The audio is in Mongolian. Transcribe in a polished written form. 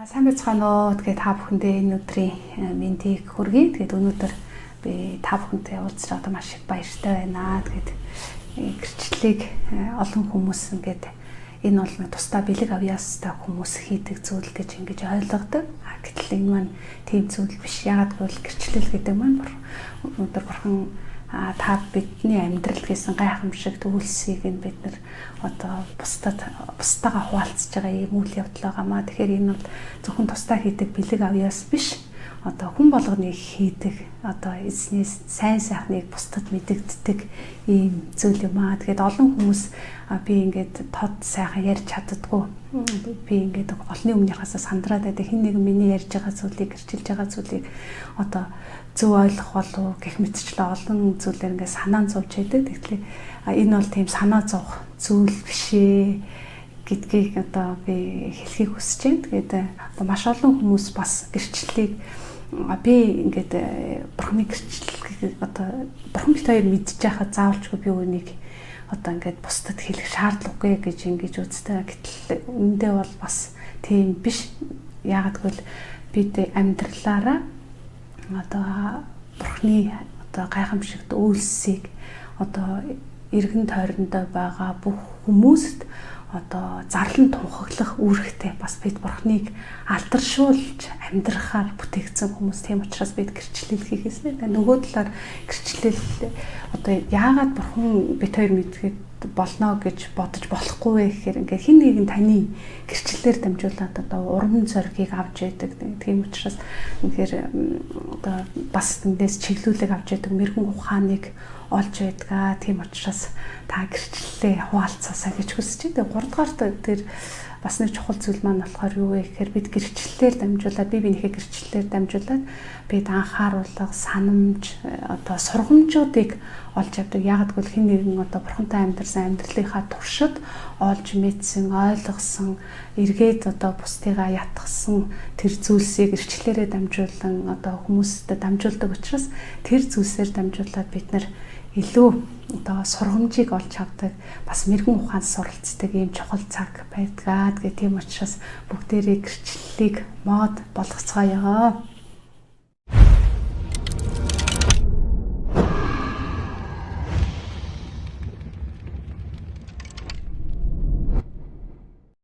Сайн байцгаана уу. Тэгээд та бүхэндээ энэ өдрийн мэндийг хүргэе. Тэгээд өнөөдөр би та бүхэнтэй уулзраад одоо маш их баяртай байна. Тэгээд гэрчлэлийг олон хүмүүс ингээд энэ бол нэг тусдаа бэлэг авьяастай хүмүүс хийдэг зүйл гэж ингэж ойлгодог. Гэтэл энэ маань тийм зүйл биш. Яагаад гэвэл гэрчлэл гэдэг маань өнөөдөр бурхан та бидний амьдрал хийсэн гайхамшигт үйлсийг нь бид нар одоо бусдаагаа хуваалцаж байгаа ийм үйл явдал байгаамаа. Тэгэхээр энэ бол зөвхөн тусдаа хийдэг бэлэг авьяас биш. Одоо хүн болгоны хийдэг одоо эзний сайн сайхныг бусдад мэдэгддэг ийм зүйл юм аа. Тэгээд олон хүмүүс би ингээд тод сайхан ярьж чаддаггүй. Би ингээд олонний өмнө ярихаасаа сандраад байдаг. Хэн нэгэн миний ярьж байгаа зүйлийг, гэрчилж байгаа зүйлийг одоо зөв ойлгох болов гэх мэтчлээ олон зүйлээр ингээд санаа зовж байдаг. Тэгэхээр энэ бол тийм санаа зовх зүйл биш ээ гэдгийг одоо би хэлхийг хүсэж байна. Тэгээд одоо маш олон хүмүүс бас гэрчлэлийг би ингээд бурхны гэрчлэлийг одоо бурхан бит хоёр мэдж байхад заавалчгүй би үүнийг одоо ингээд бусдад хэлэх шаардлагагүй гэж ингэж үздэг. Гэтэл үүндээ бол бас тийм биш. Яагаад гэвэл бид амьдралаараа одоо бурхны одоо гайхамшигт үйлсийг одоо эргэн тойрондоо байгаа бүх хүмүүст одоо зарлан тунхаглах үүрэгтэй бас бид бурхныг алдаршуулж амьдрахаар бүтээгдсэн хүмүүс. Тийм учраас бид гэрчлэл хийхээс нэ. Нөгөө талаар гэрчлэл одоо яагаад бурхан бит хоёр мэдгээд болно гэж бодож болохгүй вэ гэхээр ингээд хэн нэгэн таны гэрчлэлээр дамжуулаад одоо урам зоригийг авч яадаг. Тийм учраас үнэхээр одоо бас тэндээс чиглүүлэг авч яадаг, мэрэгэн ухааныг олж байдгаа. Тийм учраас та гэрчлэлээ хуваалцаасаа гэж хүсэж байна. Тэгээ 3 дугаар тэр бас нэг чухал зүйл маань болохоор юу вэ гэхээр бид гэрчлэлээр дамжуулаад бие биенийхээ гэрчлэлээр дамжуулаад бид анхааруулга, санамж, одоо сургамжуудыг олж авдаг. Яагаад гэвэл хэн нэгэн одоо бурхантай амьдарсан амьдралынхаа туршид олж мэдсэн, ойлгосон, эргээд одоо бусдыгаа ятгсан тэр зүйлсийг гэрчлэлээрээ дамжуулан одоо хүмүүстэй дамжуулдаг учраас тэр зүйлсээр дамжуулаад бид нар илүү одоо сургамжийг олж авдаг, бас мэрэгэн ухаан суралцдаг ийм чухал цаг байдгаа. Тэгээ тийм учраас бүгдээрээ гэрчлэлийг мод болгоцгоё.